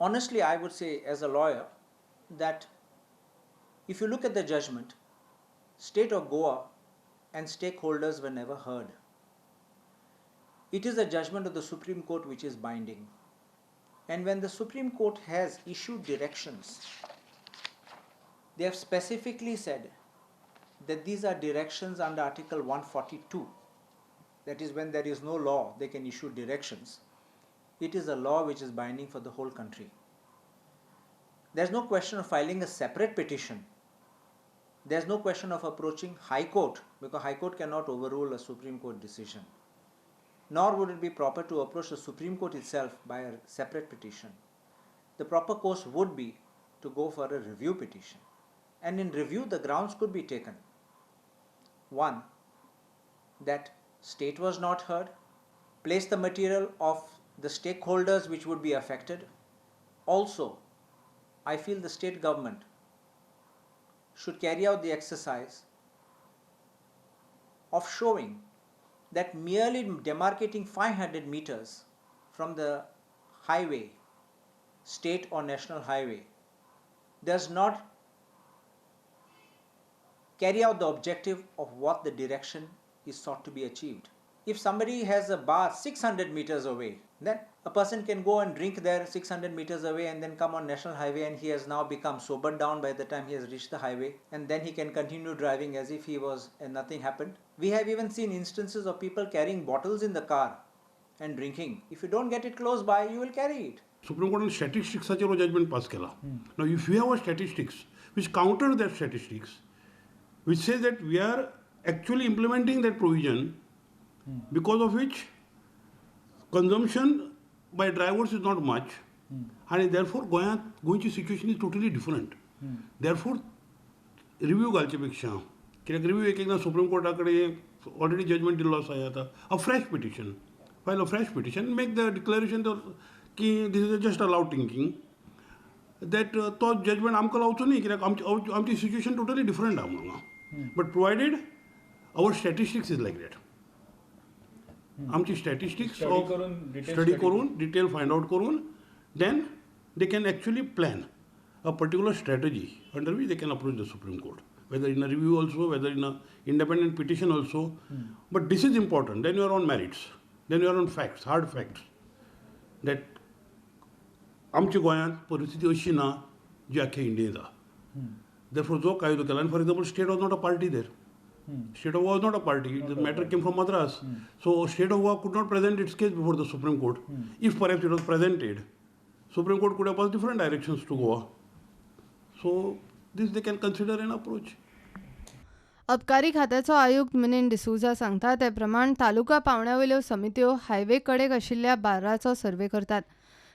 Honestly, I would say as a lawyer that if you look at the judgment, State of Goa and stakeholders were never heard. It is a judgment of the Supreme Court which is binding. And when the Supreme Court has issued directions, they have specifically said that these are directions under Article 142. That is, when there is no law, they can issue directions. It is a law which is binding for the whole country. There's no question of filing a separate petition. There's no question of approaching High Court, because High Court cannot overrule a Supreme Court decision. Nor would it be proper to approach the Supreme Court itself by a separate petition. The proper course would be to go for a review petition. And in review, the grounds could be taken. One, that state was not heard, place the material of the stakeholders which would be affected. Also, I feel the state government should carry out the exercise of showing that merely demarcating 500 meters from the highway, state or national highway, does not carry out the objective of what the direction is sought to be achieved. If somebody has a bar 600 meters away, then a person can go and drink there 600 meters away and then come on national highway, and he has now become sobered down by the time he has reached the highway, and then he can continue driving as if he was and nothing happened. We have even seen instances of people carrying bottles in the car and drinking. If you don't get it close by, you will carry it. Supreme कोर्टान स्टॅटिस्टिक्साचेर judgement pass केला. Now if you have a statistics which counter that statistics, which says that we are actually implementing that provision, because of which consumption by drivers is not much, आणि therefore गोंयांत गोंयची situation is totally different. Therefore review घालचे पेक्षा, कित्याक review एक एकदां supreme Carta कडेन already judgement दिल्लो आसा, आतां a fresh petition, file a fresh petition, make the declaration की this is just a loud thinking, that तो जजमेंट आमकां लावचो न्ही, कित्याक आमची सिच्युएशन टोटली डिफरंट आहा म्हणून. But provided our statistics is like that, आमची स्टॅटिस्टिक्स Study करून, detail study study. करून, डिटेल फायंड आउट करून, then they can actually plan a particular strategy under which they can approach the Supreme Court, whether in a review also, whether in a independent petition also. But this is important. Then you are on merits. Then you are on facts, hard facts. That आमच्या गोंयांत परिस्थिती अशी ना जी आख्या इंडियेंत आहा. Therefore जो कायदो केला, आनी for example, state was not a party there. State of Goa was not a party. The matter came from Madras. So State of Goa could not present its case before the Supreme Court. If perhaps it was presented, Supreme Court could have passed different directions to Goa. So this they can consider an approach. अबकारी खात्याचो आयुक्त मिनीन डिसोझा सांगता ते प्रमाण तालुका पावंड्या वयल्यो समित्यो highway कडेक आशिल्ल्या बार्राचो सर्वे करतात.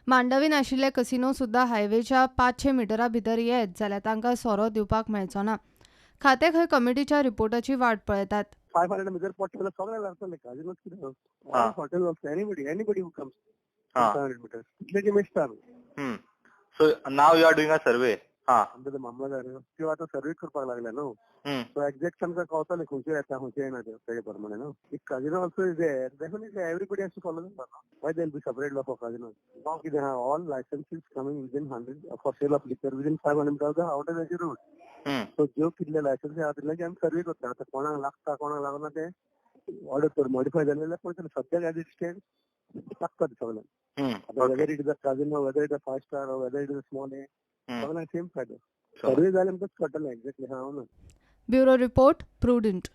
मांडवीन आशिल्ले कसिनो सुद्दां हायवेच्या 500 मिटरा भितर येत जाल्यार तांकां सोरो दिवपाक मेळचो ना. खातें खंय कमिटीच्या रिपोर्टाची वाट पळयतात. 500 भितर पडटा जाल्यार सगळें लागतलें. काजिनोच कितें, hotel also, anybody who comes 500 meters, तितल्याचे मेजता आमी. So now you are doing a survey. हा. आमचे ते मामलेदार त्यो आतां सर्वे करपाक लागल्या न्हू. सो एक्झॅक्ट आमकां कळतलें खंयचे येता, खंयचे येना ते, तेजे प्रमाणे न्हू. If casino also is there, definitely everybody has to follow the law. Why there be separate law for casino? नाव कितें आहा, all licenses coming within 100 for sale of liquor within 500 meter out of road. So ज्यो कितले licence आहा तितल्याचे आमी survey करता. आतां कोणाक लागता, कोणाक लागना, ते ऑर्डर तर मॉडिफाय जालें जाल्यार पळयतले. सद्याक एज it stand लागता ते सगळ्यांक. आतां whether it is a casino, whether it a five star, whether it is a small, सगळ्यांक सेम फायदो. सर्वे जाले म्हणटकच कळटलें एक्झॅक्टली हांव ना. Bureau report, prudent.